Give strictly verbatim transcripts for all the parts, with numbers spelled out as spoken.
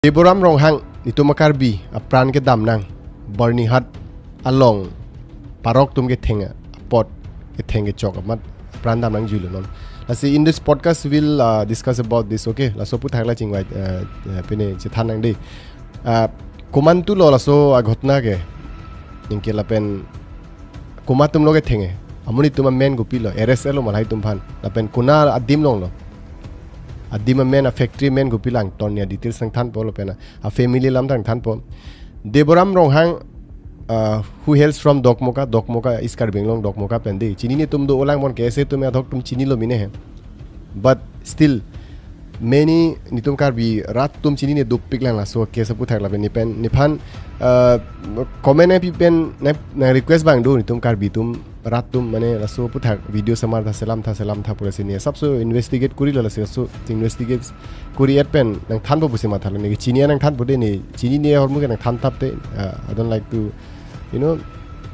Deboram Ronghang, netum a-Karbi apran kedam nang, Byrnihat along parok atum ketheng apot, ketheng kechok amat pran dam nangjuilo non. Lasi in this podcast we'll uh, discuss about this, okay? Laso aputhak la chingvai, uh, uh, pine chethan nang dei. Uh, komantulo laso aghotona ke, ningke lapen komat atumlo ketheng e, amonit atum amen kopilo, arrest lo ma lahai atum aphan, lapen kona adim along lo, adim amen, a-factory amen kopilo, angton ya details nangthanpo lapen a-family alam ta nangthanpo. Deboram Ronghang, uh, who hails from Dokmoka, Dokmoka East Karbi Anglong, Dokmoka pen dei. Chinine atum do-olang, mon K S A atum adhok atum chinilo mene he. But still, many netum Karbi rat atum chinine dopik lang laso case aputhak lapen ne pen, nephan, uh, comment nangpi pen, nang, nang request abang do, netum Karbi atum rat atum mane laso aputhak video semar tha, selam tha, selam tha pu lasi ne asapso investigate korilo, lasi laso investigate kori-et pen nangthanpo pusi mathalo, ne kechini nangthanpo dei, ne chinine ahormu ke nangthan tap te, uh, I don't like to, you know,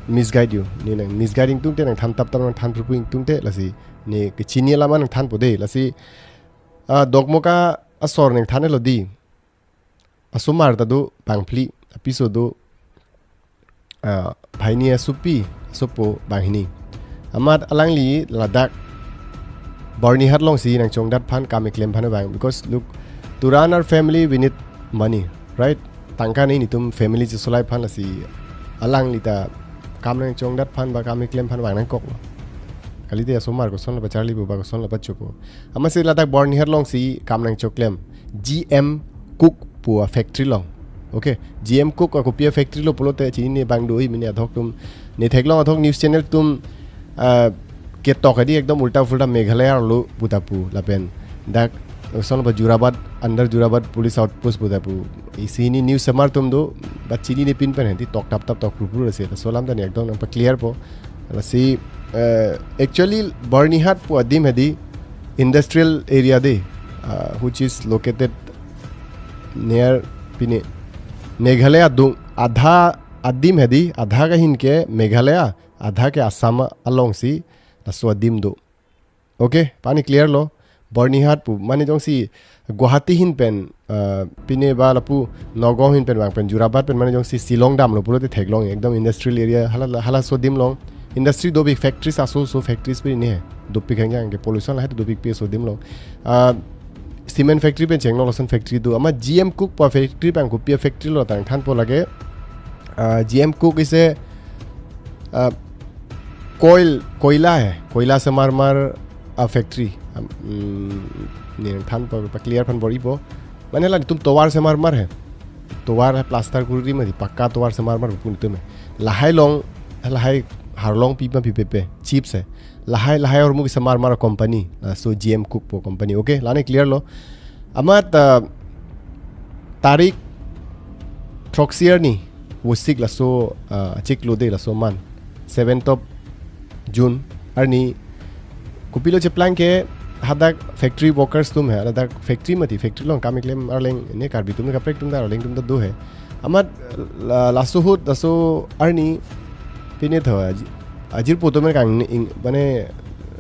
misguide you. Ne nang misguide ingtungte, nangthan tap tap, nangthan purpur ingtungte, lasi ne kechini alam nangthanpo dei, lasi, uh, Dokmoka asor nangthanlo dei. Asomar ta do bangphli, apiso do, uh, banghini, asopi, asopo banghini. Amat alangli ladak Byrnihat alongsi nangchongdat aphan, kam keklem aphan abang. Because look, to run our family, we need money, right? Tangka nangji netum family chesolai aphan, lasi alangli ta kam nangchongdat aphan ba kam keklem aphan vang nangkoklo. Kalite asomar kosonlo pacharli pu ba kosonlo pachopo. Amatsi ladak Byrnihat alongsi kam nangchoklem G M Cook pu a-factory along. Okay, G M Cook a-kopi a-factory lo pulote chinine abang do-oi mene adhok atum, ne theklong adhok news channel atum, uh, ketok adi ekdom ulta pulta Meghalaya lo puta pu lapen dak kosonlo ba Jorabat, under Jorabat police outpost puta pu. Isi hini news semar atum do, but chinine pin pen henti tok tap tap tok purpur ase. Laso alam ta ne ekdom nangpa-clear po. Lasi, uh, actually Byrnihat pu adim he dei, industrial area dei, uh, which is located near pine Meghalaya adung, adha adim he dei, adha kahin ke Meghalaya, adha ke Assam alongsi laso adim do. Okay, pani clear lo. Byrnihat pu mane jongsi Guwahati ahin pen, uh, pine ba lapu Nagaon ahin pen vang pen Jorabat pen mane jongsi Shillong damlo pulote theklong, ekdom industrial area, hala, halaso adim along industry dopik, factories aso aso factories pu ne dopik, hangjang ke pollution lahai dopik pi aso adim along. Uh, cement factory pen chengno lason factory do. Amat G M Cook pu a-factory abang kopi a-factory lo ta nangthanpo lake. Uh, G M Cook is a, uh, coil, koila he, koila semarmar a-factory. Um, mm, ne nangthanpo, pa-clear aphan bor-ipo. Mane la netum tovar semarmar he. Tovar he plaster kuri ma dei, pakka tovar semarmar pu netum he. Lahai along, lahai harlong pi ma pipepe, chips he. Lahai, lahai ahormu ke semarmar company, laso G M Cook pu company. Okay, la ne clear lo. Amat, uh, tarik throksi arni, Vosik laso, uh, chiklo dei laso month, seventh of June arni, kopilo cheplang ke hadak factory workers atum he, hadak factory mati, factory along kam keklem arleng, ne Karbi atum ne kaprek atum ta arleng atum ta do he. Amat la, laso ahut, laso arni pine tho, ajir, ajirpo atum kang ing, mane,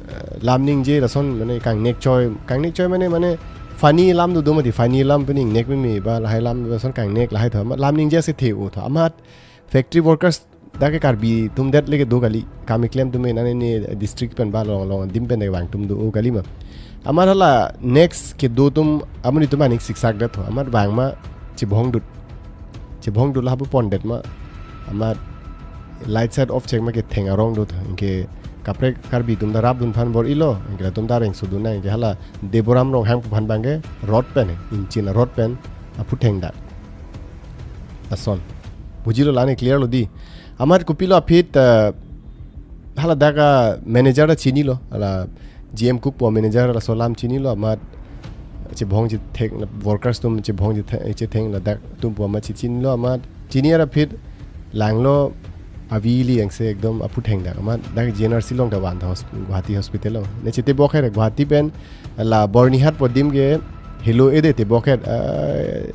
uh, lam ningje lason mane kangnek choi, kangnek choi mane, mane funny alam do do mati, funny alam pine ingnek meme ba lahai alam lason kangnek lahai tho, amat lam ningje si the-o tho. Amat factory workers dak ke Karbi atum det le kedo kali, kam keklem atum, nane ne district pen ba along along adim pen vang atum do-o kali ma. Amat hala next kedo atum, amonit atum aning siksak det tho. Amat vang ma chebhong dut, chebhong dut la hapu pondet ma. Amat light side off chek ma ketheng arong do tho. Anke kaprek Karbi atum ta rapdun aphan bor-ilo, anke latum ta rengso dun nang, anke hala Deboram Ronghang pu aphan abang ke road pen, ingchin a-road pen aphutheng dak. Lason. Bujilo, la ne clear lo dei. Amat kopilo aphi, uh, hala dak a-manager ta chinilo, hala G M Cook pu a-manager laso alam chinilo, amat chebhong chetheng, workers atum chebhong chetheng, chetheng ladak atum pu amat chechinilo, amat chini ra aphi langlo, avili angse ekdom aphutheng dak, amat dak G N R C along ta van tha, hos-, Guwahati hospital along. Ne chetebok he, Guwahati pen la Byrnihat pu adim ke helo-e dei tebok he, uh,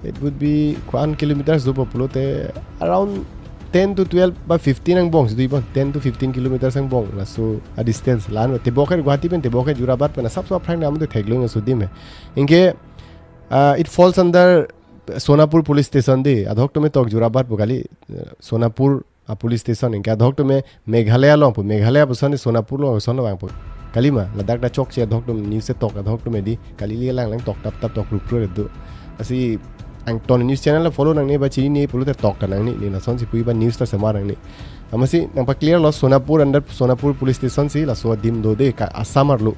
it would be ko-an kilometers dopo pulote around ten to twelve ba fifteen angbong si do-i bon, ten to fifteen kilometers angbong laso a-distance. La-an tebok he, Guwahati pen tebok he, Jorabat pen asapso aphrang dam te theklong laso adim he. Anke, uh, it falls under Sonapur police station de, adhok tome tok Jorabat pu kali, eh, Sonapur a police station, anke adhok tome Meghalaya along pu, Meghalaya puson Sonapur along puson vangpo. Kalima, ladak ta chokche adhok tome news ta tok, adhok tome di, kali li lang lang tok tap tap tok rup rup do. Lasi angton news channel la follow nangne ba chinine pulote tok ta nangne, ne lasonsi puji ba news ta semar nangne. Amatsi nangpa clear lo Sonapur under Sonapur police station si laso adim do de ka Assam arlo,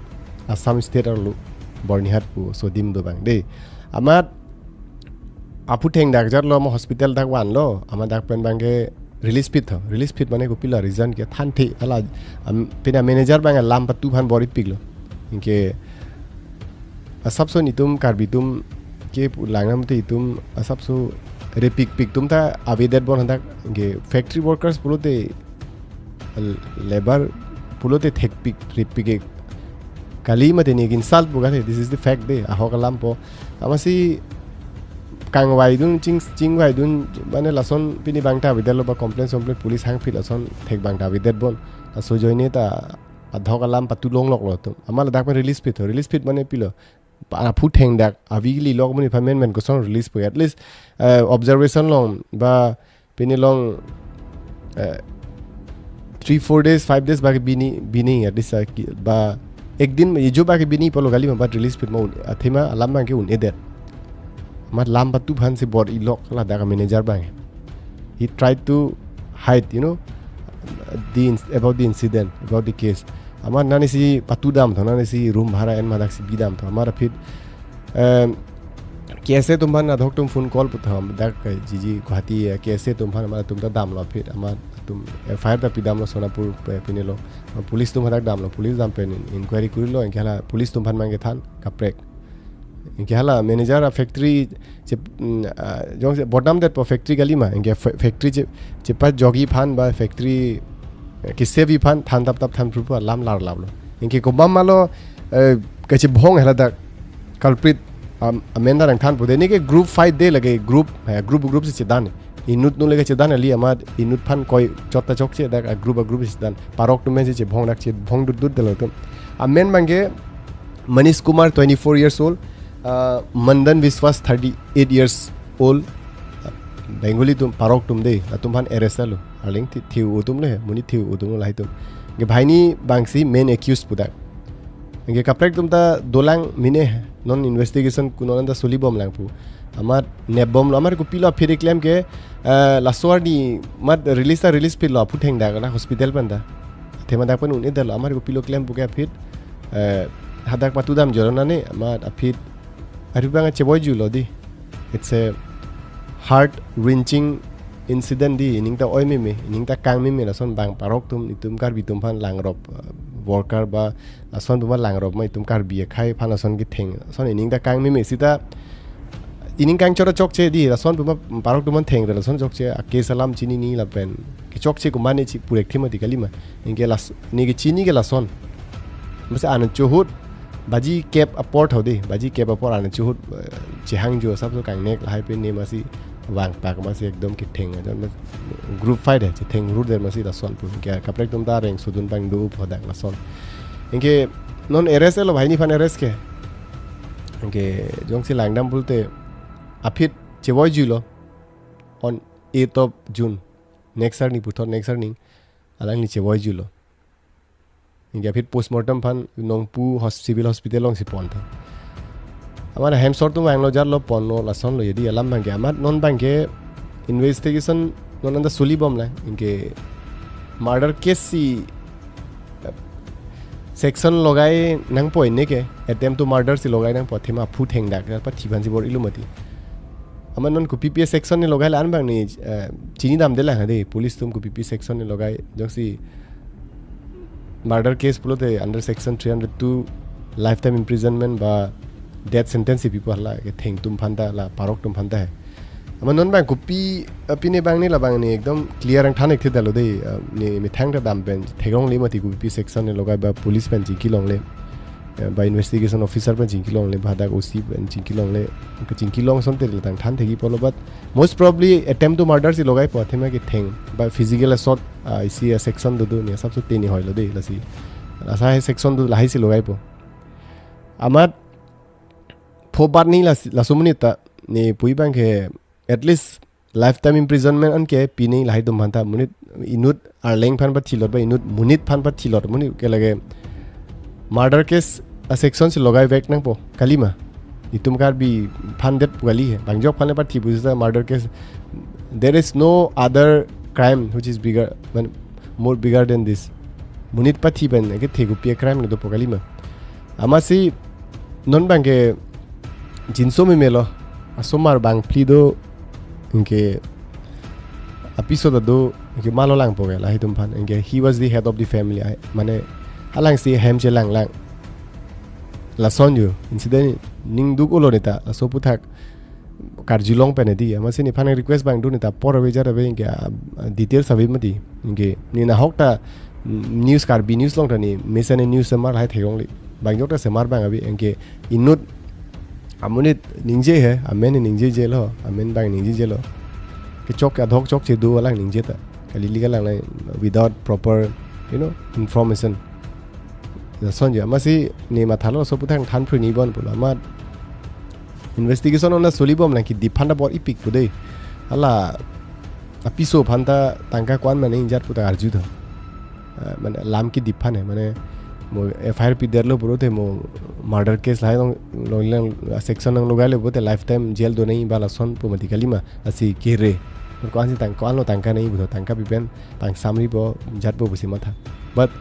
Assam state arlo, Byrnihat pu laso adim do abang de. Amat aphu thengdak jarlo, amat hospital dak vanlo, amat dak pen abangke release phit tho. Release phit mane kopilo reason ke thanthe hala, am, pina manager abang lam patu aphan bor-ipiklo. Anke asapso netum Karbi atum ke pu langnam te itum asapso repikpik atum ta avedet bon hadak, anke factory workers pulote, labour pulote thekpik repik ke kali mate ne insult pu kali, this is the fact de, ahok alam po. Amatsi kangvaidun ching, chingvaidun mane lason pini abang ta avedetlo ba complaint complaint police hang phit lason thek abang ta avedet bon. Laso ajoine ta adhok alam patu longloklo atum. Amat ladak pen release phit tho, release phit mane pilo, aphu thengdak avi lilok muni aphan men men koson release pu, at least, eh, observation along ba pini along, eh, three four days, five days bak bini, bini at least, eh, ki, ba ek din ijo bak bini pulo kalima, but release phit ma un, athema alam abangke un-edet. Amat lam patu aphansi bor-ilok ladak manager abang. He tried to hide, you know, the inc-, about the incident, about the case. Amat nanisi patu dam tho, nanisi room bhara en ma daksi bidam tho. Amat aphi, em, K S A atum aphan adhok atum phone call pu tho, dak, eh, G G Guwahati, eh, K S A atum aphan amat atum ta damlo aphi, amat atum F I R ta pidamlo Sonapur, eh, pini along. Police atum hadak damlo, police dam pen in-, inquiry kurilo, anke hala police atum aphan abangke than kaprek. Anke hala manager a factory che, mm, ah, jongsi bodnam detpo factory kalima, anke fa-, factory che, chepajokji aphan ba factory, eh, ke-save ji aphan than tap tap than phru phru alam larlaplo. Anke komat malo, eh, kachebhong haladak culprit, am, amen ta nangthanpo de, ne ke group fight de lake group, eh, group group si chedan. Inut nu lake chedan kali, amat inut aphan koi chot ta chokche, dak a group a group si chedan. Parok atum si chebhong, dak chebhong dut dut detlo atum. Amen abangke Manish Kumar, twenty-four years old, uh, Mandan Biswas, thirty-eight years old, uh, Bengali atum, parok atum de, latum aphan arrest lo. Arleng thi-, thiu atum le, monit thiu atum lahai atum. Anke banghini abangsi main accused pu dak. Anke kaprek atum ta dolang mene, non investigation ku non anta solibomlang pu. Amat nepbomlo, amat kopilo aphi keklem ke, eh, laso arni amat release ta release phitlo, aphu thengdak la hospital pen ta. Athema dak pen un-edetlo, amat kopilo klem pu ke aphi, eh, hadak patu dam jolo nane, amat aphi, aru abang chevoi julo di. It's a heart wrenching incident di, ining ta oi meme, ining ta kang meme, lason abang parok atum, itum Karbi atum aphan langrop, uh, worker ba, lason atum aphan langrop ma itum Karbi akhei aphan lason ketheng, lason ining ta kang meme sita, ining kang chot ta chokche di, lason atum aphan parok atum aphan thengre, lason chokche, a case alam chinine lapen, kechokche komatne chi purek thima di kalima, anke las, ne kechini ke lason. Masa an chohut, baji kep apor tho de, baji kep apor an chohut, eh, chehang jo asapso kangnek lahai pen ne amatsi vangpak amatsi ekdom ketheng aja, mas group fight hai, chetheng rut der amatsi lason pu. Anke kaprek atum ta reng sudun abang do pu hadak lason. Anke non arrest lo, banghini aphan arrest ke. Anke jongsi langdam pulote aphi chevoi julo on eighth of June. Next arni puthot, next arni alangli chevoi julo. Anke aphi postmortem aphan Nongpu hos-, civil hospital alongsi pon tha. Amat ahemsor atum vanglo jarlo ponlo lasonlo, jodi alam abangke amat non abangke investigation non anta solibomlang. Anke murder case si, eh, section logai nangpo, ne ke attempt to murder si logai nangpo, athema aphu thengdak, pathi aphansi bor-ilo mati. Amat non kopipi section ne logai la an abang ne, eh, chinidamdelang ha de, police atum kopipi section ne logai, jongsi murder case pulote under section three hundred two lifetime imprisonment ba death sentence si pipo, hala ketheng atum aphan ta, la parok atum aphan ta hai. Amat non abang kopi, eh, pine abang ne labang ne ekdom clear nangthan-ik thedetlo de, eh, ne methang ta dam pen theklongle mati, kopipi section ne logai ba police pen chingkilongle, eh, ba investigation officer pen chingkilongle, ba hadak O C pen chingkilongle, kachingkilong asonte la nangthan thekji pulo, but most probably attempt to murder si logaipo, athema ketheng ba physical assault, ah, isi a section do do, ne asapso te ne hoilo de, lasi. Lasi hai section do lahai si logaipo. Amat phobat ni las-, laso amonit ta ne pui abang ke at least lifetime imprisonment anke pine lahai atum aphanta, monit inut arleng aphan pathilot ba inut monit aphan pathilot, monit ke lake murder case a section si logai vek nangpo, kalima? Itum Karbi aphan det pu kali he. Bang ajok aphan le pathi pusita murder case. There is no other crime which is bigger, man, more bigger than this. Monit pathi pen ke the kopi a-crime ke dopo, kalima? Amatsi non abang ke jinso memelo, asomar bang phli do, anke apiso ta do, anke malo langpo ke lahai atum aphan, anke he was the head of the family, ai, mane halangsi hem chelanglang. Lason jo incident ning duk-olo neta, laso aphuthak karjulong pen di. Amatsi nephan request abang do, neta apor ave ajat ave anke, ah, details ave mati. Anke ne nahok ta, mm, news, Karbi news along ta ne mesen news semar lahai theklongle. Bang ajok ta semar abang ave, anke inut amonit ningje he, amen ningjejelo, amen abang ningjejelo. Kechok adhok chokche do alang ningje ta. Kali lika lang lang without proper, you know, information. Lason jo, amatsi ne mathalo, laso aphuthak than phri ni bon pulo. Amat investigation ong na solibom lang, kedip aphan ta bor-ipik pu dei. Hala apiso aphan ta tangka ko-an mane ingjat pu ta arju tha. Ah, mane lam kedip aphan he, mane mo F I R pidetlo pulote mo murder case lahai along, along, along section along logailo pulote lifetime jail do nangji ba lason pu mati, kalima? Lasi kere. Ko-ansi tang, ko-anlo tangka nangji pu tho, tangka pi pen pangsamripo, jatpo pusi matha. But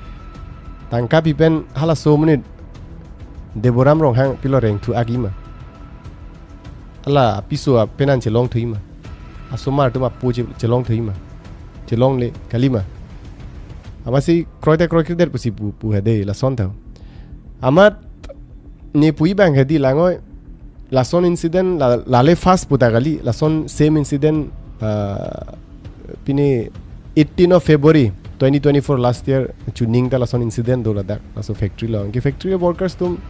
tangka pi pen halaso amonit Deboram Ronghang pilo rengthu agi ma? Hala apiso apenan chelongthu agi ma? Asomar atum apo che-, chelongthu agi ma? Chelongle, kalima? Amatsi kroi ta kroikredet pusi pu, pu he dei, lason tha. Amat ne pui abang he di, langoi, lason incident la, lale first pu ta kali, lason same incident, ah, pine eighteen of February twenty twenty-four, last year, chuning ta lason incident do ladak, laso factory along. Anke factory workers atum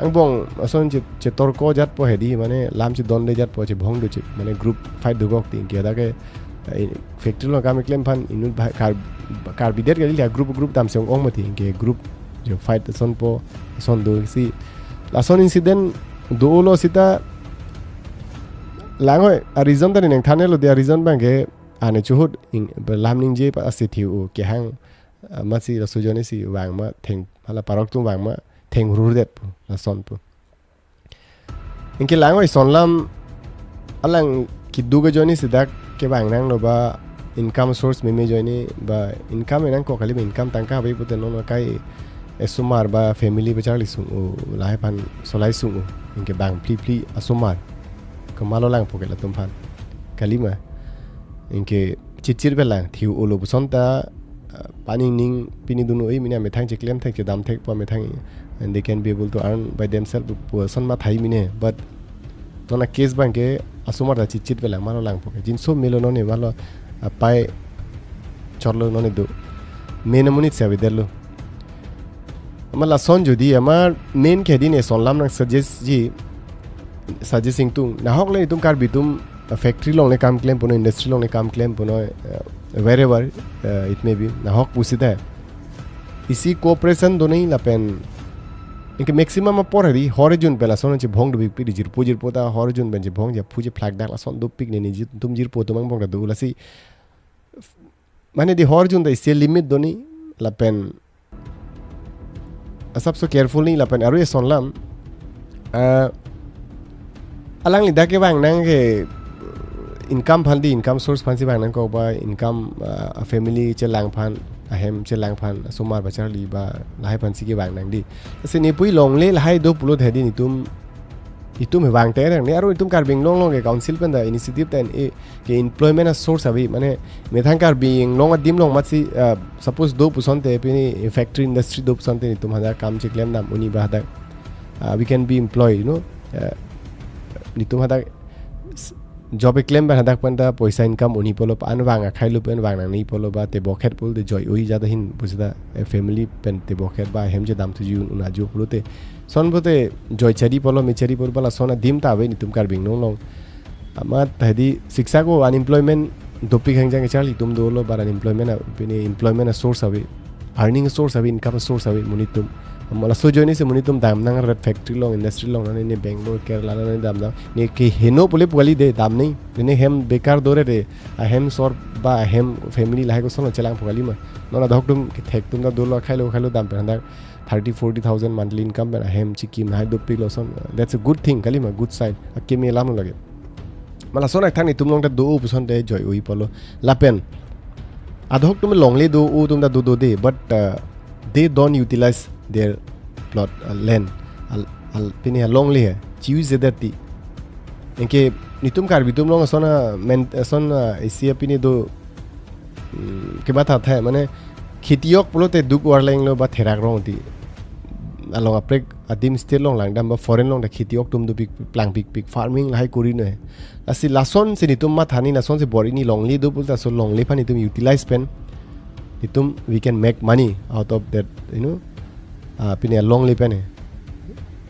angbong lason che, chetorko jatpo he di, mane lam chedonde jatpo, chebhong do che, mane group fight dokok ti, anke hadak ke, eh, factory along kam keklem aphan inut ba-, Kar-, Karbi det kali, group group damsi ong-ong mati, anke group jo fight asonpo, ason dosi. Lason incident dolo seta langoi, a-reason ta ne nangthanlo dei, a-reason abang ke ane chuhut ing, lam ningje pa asi thiu kehang, ah, amatsi laso ajoinesi vang ma, theng, hala parok atum vang ma, theng hurhurdet pu, lason pu. Anke langoi, eson alam alang keduk ajoinesi dak kevang nanglo ba income source meme ajoine ba income nangkok kali, income tangka ave pute non akai esomar ba family ba charli sung-o, lahai aphan solai sung-o. Anke bang phli phli asomar ke malo langpo ke latum aphan, kalima? Anke chitchit ave lang, thiu-olo puson ta, ah, paning ning pini dunu oi mine amethang cheklem thek, chedam thekpo amethang, and they can be able to earn by themselves pu ason matha oi mine. But non a-case abang ke asomar ta chitchit ave lang, malo langpo ke. Jinso melo non ne, malo, ah, pai chotlo non ne do. Main amonit si avedetlo. Amat lason jo di, amat main ke di ne eson alam nangsuggest ji, suggest ingtung. Nahok le itum Karbi atum, uh, factory along le kam klem punon, industry along le kam klem punon, uh, wherever, uh, it may be. Nahok pusita isi cooperation do nangji lapen, anke maximum apor he di, hor ejun pen lason chebhong dopik di, jirpo jirpo ta hor ejun pen chebhong, japhu chephlak dak lason dopik ne, ne jir-, tum jirpo atum angbong ta do, lasi mane di hor ejun ta isi limit do nangji lapen asapso careful nangji lapen arui eson alam, ah, alangli dak kevang nang ke income aphan di, income source aphansi vang nangkok ba, income, ah, family chelang aphan, ahem chelang aphan, asomar ba charli ba lahai aphansi kevang nang di. Lasi ne pui longle lahai do pulo he di, netum, itum he vang te rang ne, arui itum Karbi Anglong along ke council pen ta initiative ta en-e ke employment a-source ave, mane methang Karbi Anglong adim along amatsi, ah, suppose do puson te, pini factory industry do puson te, netum hadak kam cheklem dam un-e ba hadak, ah, we can be employed, you know. Ah, netum hadak s-, job keklem pen hadak pen ta poisa income un-e pulo, an vang akhai lo pen vang nangji pulo ba tebokhet pulote joi-oi jat ahin pusita, eh, family pen tebokhet ba hem chedamthuji un-e ajo pulote, son pulote joi chari pulo, me chari pulo ba lason adim ta ave netum Karbi Anglong along. Amat he di siksa ko unemployment dopik hangjang kecharli atum dolo, but unemployment a, pini employment a-source ave, earning source ave, income source ave monit atum. Mala so ajoine si monit atum damnang rat factory along, industry along, nani ne Bangalore, Kerala, nani damnang. Ne keheno pule pu kali de, damnei. Ne hem bekar dore de, ahem sor ba ahem family lahai koson chelangpo kali ma. Non adhok atum kethek atum ta dolo, khailo khailo dam pen dak thirty, forty thousand monthly income pen ahem chikim lahai dopiklo ason. That's a good thing kali ma, good sign. Akeme alam lake. Mala ason athang netum along ta do-o puson te joi-oi pulo. Lapen adhok atum longle do-o atum ta do do de, but uh, they don't utilize their plot, uh, land. Al, al, pini ha longle hai. Chi-use det ti. Anke netum Karbi atum along ason a men, ason a isi a pini do, mm, kematha thai, mane kheti ok pulote duk warleng lo ba therak rong ti. Along kaprek adim state along langdam ba foreign along ta kheti ok atum dopik, plangpikpik, farming lahai kori noi. Lasi lason si netum mathani, lason si bor-i ne longle do pulote laso longle aphan netum utilize pen netum, we can make money out of that, you know. Ah, pini longle pen he.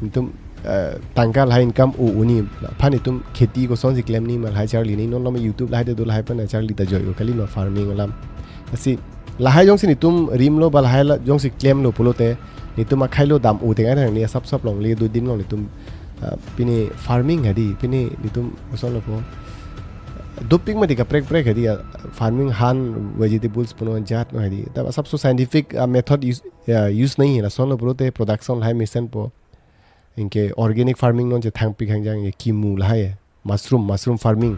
Netum, eh, tangka lahai income o-o ne aphan netum kheti koson si klemnei ma lahai charlinei, non lama YouTube lahai te do, lahai pen charli ta joi-o kali ma, farming alam. Lasi lahai jongsi netum rimlo ba lahai la jongsi klemlo pulote netum akhailo dam-o tenga tenga ne asap sap longle do adim along netum, ah, pini farming hadi, pini netum koson lo po, dopik mati kaprek prek hadi, ah, farming han vegetables punon jat no hadi. Ta asap so scientific, ah, method use, ya, use nahi, lason lo pulote production lahai mesen po. Anke organic farming non chethangpik hangjang, ye kimu lahai, mushroom, mushroom farming.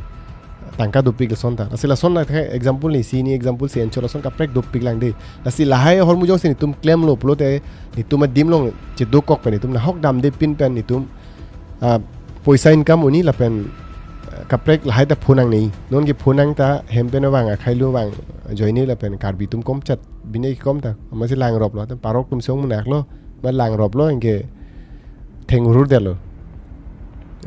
Tangka dopik lason ta. Lasi lason na example ne, isi ne example si enchot, lason kaprek dopik lang de. Lasi lahai ahormu jongsi netum klemlo pulote netum adim along chedokok pen netum nahok damde pin pen netum, ah, poisa income o-o ne lapen, ah, kaprek lahai ta phonangnei. Non ke phonang ta hem pen vang, akhailo vang ajoine lapen Karbi atum komchat bine kom ta. Amatsi langroplo, ta parok atum song munak lo, ma langroplo, anke theng hurhur detlo.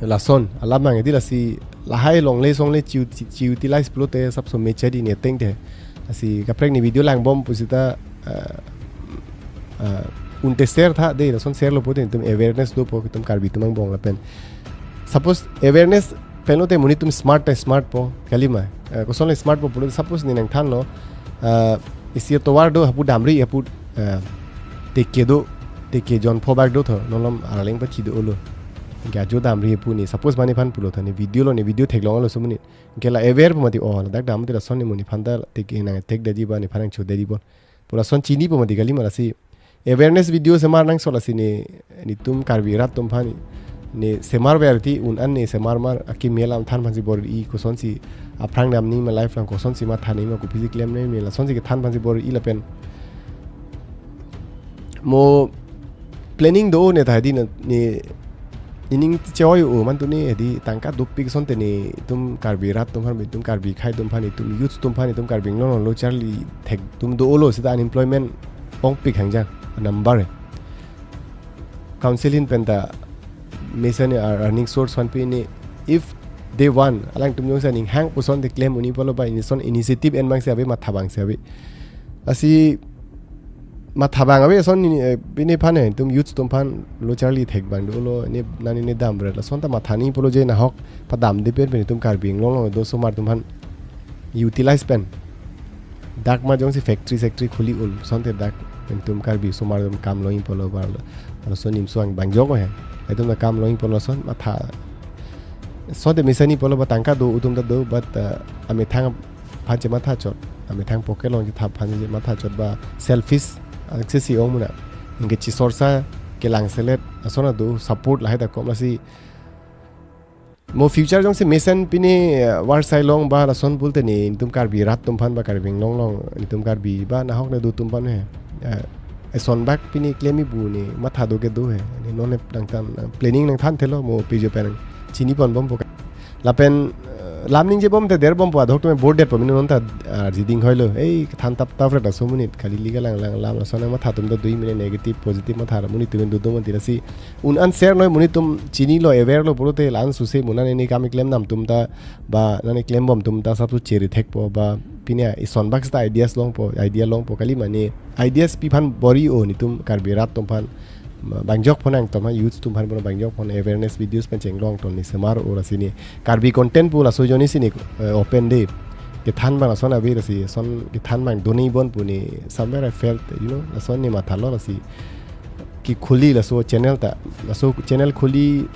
Lason alam mang hadi. Lasi lahai longle songle chi, chi, chi-utilize pulote asap so mechadi ne teng te. Lasi kaprek ne video langbom pusita, ah, ah, un te share tha de, lason share lo pulote netum awareness dopo, netum Karbi atum angbong lapen. Suppose awareness pen lote monit atum smart ta smart po kali ma. Eh, koson le smart po pulo, suppose ne nangthanlo, eh, isi tovar do, hapu damri, hapu, eh, teke do, teke jon pho bak do tho, non lom araleng pathi do-o lo. Anke ajo damri pu ne, suppose mane aphan pulo tho, ne video lo, ne video theklonglo so monit. Anke la aware po mati, oh, ladak dam te lason ne monit aphan ta teke nangthekdetji ba nephan nangchodetji bon pu lason chini po mati kali ma. Lasi awareness video semar nangso, lasi ne, netum Karbi rat atum aphan ne semar ver ti, un an ne semar mar, akeme alam than aphan si bor-i, koson si aphrang damnei ma, life along koson si mathanei ma, kopi si klemnei ma, lason si kethan aphan si bor-i lapen mo planning do-o ne ta hadi na, ne, nening choi-o man tu ne hadi, tangka dopik asonte netum Karbi rat atum aphan, netum Karbi akhei atum aphan, netum youth atum aphan, netum Karbi Anglong lo charli thek atum do-o lo, seta unemployment ongpik hangjang number. Council ahin pen ta mesen ear-, earning source aphan pi ne, if they want, alangtum jongsi aning hang pu asonte klem un-e pulo ba, ini ason initiative en abang si ave, matha abang si ave. Lasi matha abang ave ason ini, eh, pini aphan, eh, netum youth atum aphan lo charli thek abang dolo, ne nani ne dam bret, lason ta mathanei pulo je nahok padamde pen pen netum Karbi Anglong lo do osomar atum aphan utilize pen dak ma jongsi factory sectory khuli un asonte dak netum Karbi osomar atum kam long-i pulo ba, lason nimso abang jok he. Netum ta kam long-i pulo ason matha. Asonte mesen-i pulo ba, tangka do atum ta do, but, uh, amethang aphan chematha chot, amethang pocket along chetha aphan chematha chot ba selfish, uh, aksi si ong muna. Anke chisorsa kelang selet ason ado, support lahai ta kom, lasi mo future jongsi mesen pini, uh, varsai long ba lason pulote netum Karbi rat atum aphan ba Karbi Anglong along netum Karbi ba nahok ne do atum aphan he, uh, eson bak pini klem-i pu ne matha do kedo he. Ne non ne nangthan, nang planning nangthan thelo, mo page pen chini pon bompo ka. Lapen, eh, lam ningje bom te der bompo, adhok atum bor detpo, mane non ta, ah, jiding hoilo. Ei, than tap tap ret aso monit, kali liga lang lang lam, lason nangmatha atum ta do-i mane negative, positive matha ra, monit atum do do mati, lasi un an share noi, monit atum chinilo, aware lo pulote, la-an suse mo nani ne kam keklem nam atum ta, ba nani klem bom atum ta asap so chiri thekpo, ba pini eson bak seta ideas longpo, idea longpo kali mane, ideas pi aphan bor-i-o netum Karbi rat atum aphan, bang jok pon nangtum aphan, youth atum aphan, bang jok pon awareness videos pen chenglong ton ne semar-o, lasi ne Karbi content pu laso ajoine si ne, eh, open de. Kethan abang lason ave, lasi ason kethan abang do-i bon pu ne somewhere I felt, you know, lason ne mathalo, lasi kekhuli laso channel ta, laso channel khuli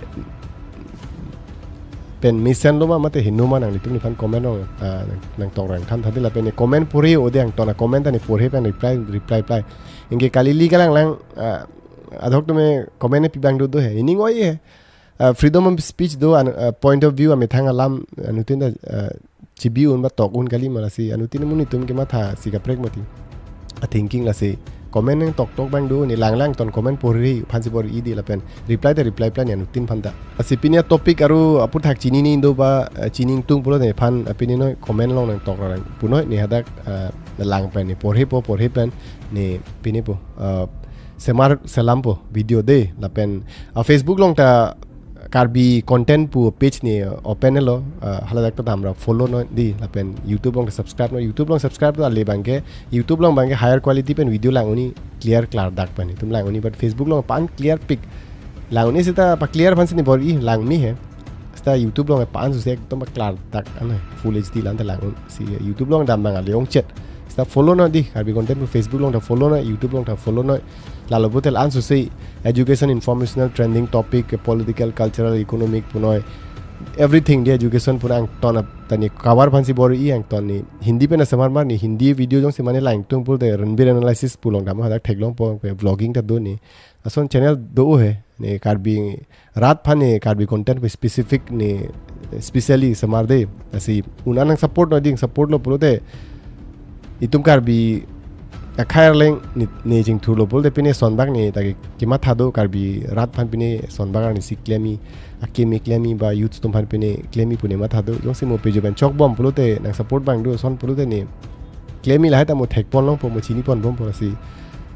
pen mesenlo ma mate heno ma, nanglitum nephan comment along, ah, nang, nangtokra nangthan tha dei. Lapen ne comment porhe-o dei, angton a-comment ta ne porhe pen reply, reply, reply. Anke kali ili kalanglang, ah, adhok tame comment ne pi abang do do he. Nening oi he. Ah, freedom of speech do, an, ah, point of view amethang alam, ah, anuttin ta, ah, chibi un ba tok un kali ma, lasi anuttin amonit atum kematha si kaprek mati. A-thinking lasi comment nangtoktok abang do, ne langlang ton comment porhe aphansi bor-i dei lapen reply ta reply, reply ne anuttin aphan ta. Lasi pini a-topic aru aphuthak chinine do ba, eh, chini ingtung pulote nephan, eh, pini noi comment along nangtokra nang punoi ne hadak, eh, lang pen ne porhepo, porhe pen ne pinipo, eh, semar selampo video dei. Lapen, ah, Facebook along ta Karbi Content pu page ne open lo, ah, haladak ta damra follow noi dei, lapen YouTube along ta subscribe noi, YouTube along subscribe ta le abangke, YouTube along abangke higher quality pen video lang un-e, clear klardak pen itum lang un-e, but Facebook along pan clear pik lang un-e seta pa clear aphansi ne bor-i lang me he. Seta YouTube along pan suse ekdom pa klardak an full H D la-an ta lang un-e, si YouTube along dam abang ale ongchet. Seta follow noi dei, Karbi Content pu Facebook along ta follow noi, YouTube along ta follow noi. Lalo pulote la-an suse education, informational, trending topic, political, cultural, economic punoi, everything dei, education pun angton ap-, ta ne cover aphansi bor-i, angton ne Hindi pen asemar mar ne Hindi video jongsi mane lang ingtung pulote Ranbir Analysis pu along dam hadak theklongpo, vlogging ta do ne. Lason channel do he, ne Karbi rat aphan ne Karbi Content pu specific ne specially semar dei. Lasi un-an nangsupport noi dei, support lo pulote itum Karbi akhei arleng ne, ne chingthurlo pulote pine sonbak ne ta ke, kematha do, Karbi rat aphan pine sonbak arnisi klem-i, akimi klem-i ba youth atum aphan pine klem-i pu ne matha do. Jongsi mo page pen chokbom pulote nangsupport abang do, son pulote ne klem-i lahai ta mo thekpon longpo, mo chinipon bompo, lasi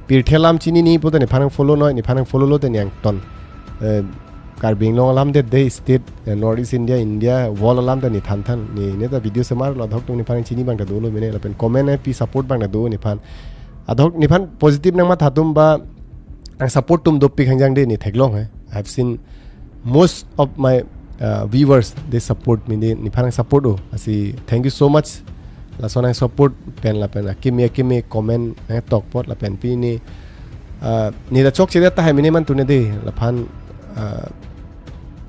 pirthe alam chinine pulote nephan nangfollow noi, nephan nangfollow lote ne angton, eh, Karbi Anglong alam det dei, state, eh, North East India, India, world alam ta ne thanthan, ne, ne ta video semar lo, adhok tame nephan nangchini abang ta dolo mene, lapen comment ne pi support abang ta do nephan. Adhok nephan positive nangmatha atum ba nangsupport atum dopik hangjang dei ne theklong he. I have seen most of my, uh, viewers, they support me, ne, nephan nangsupport-o. Lasi thank you so much. Lason nangsupport pen lapen akimi akimi comment nangtokpot lapen pini, uh, ne ta chokchedet tahai mene man tune dei, laphan, uh,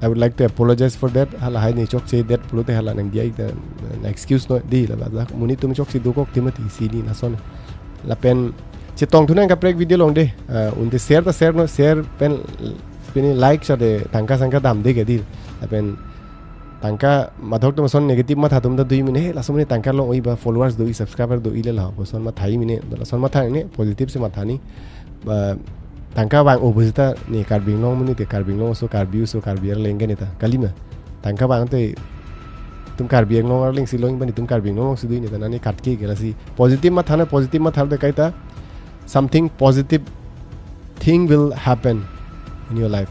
I would like to apologize for that. Hala hai ne chokchedet pulote hala nangdiya ik ta, uh, na excuse noi dei, la ba monit atum chokche dokok te mati, isi ne lason. Lapen chetongthu nang kaprek video along dei, uh, unte share ta share noi, share pen pini like sade tangka sangka damde ke dei. Lapen tangka adhok atum ason negative matha atum ta do-i mene, he, laso mene tangka long-oi ba followers do-i, subscriber do-i le la, lason matha-i mene, lason matha ne positive si matha ni. Ba tangka vang-o pu seta ne Karbi Anglong amonit te, Karbi Anglong aso, Karbi aso, Karbi arleng ke ne ta kali ma. Tangka vang te itum Karbi Anglong arleng si long-i ba ne itum Karbi Anglong along si do-i ne ta, nani katke ke, lasi positive matha noi, positive matha te kaita something positive thing will happen in your life.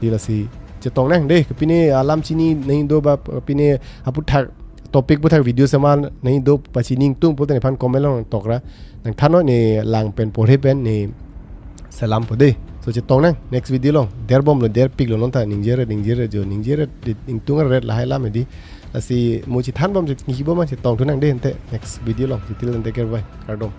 Dei, lasi chetong nang dei, ke pini alam chinine do ba pini aphuthak topic aphuthak video semar ne do pachini ingtung pulote nephan comment along tokra nangthan noi, ne lang pen porhe pen ne selampo dei. So chetong nang next video along, derbomlo, derpiklo non ta, ningjeje ningjeje jo, ningjeje ingtung ret lahai alam dei. Lasi mo chethanbom, chingkibom, chetongthu nang dei ante next video along. So till then, take care, bye, kardom.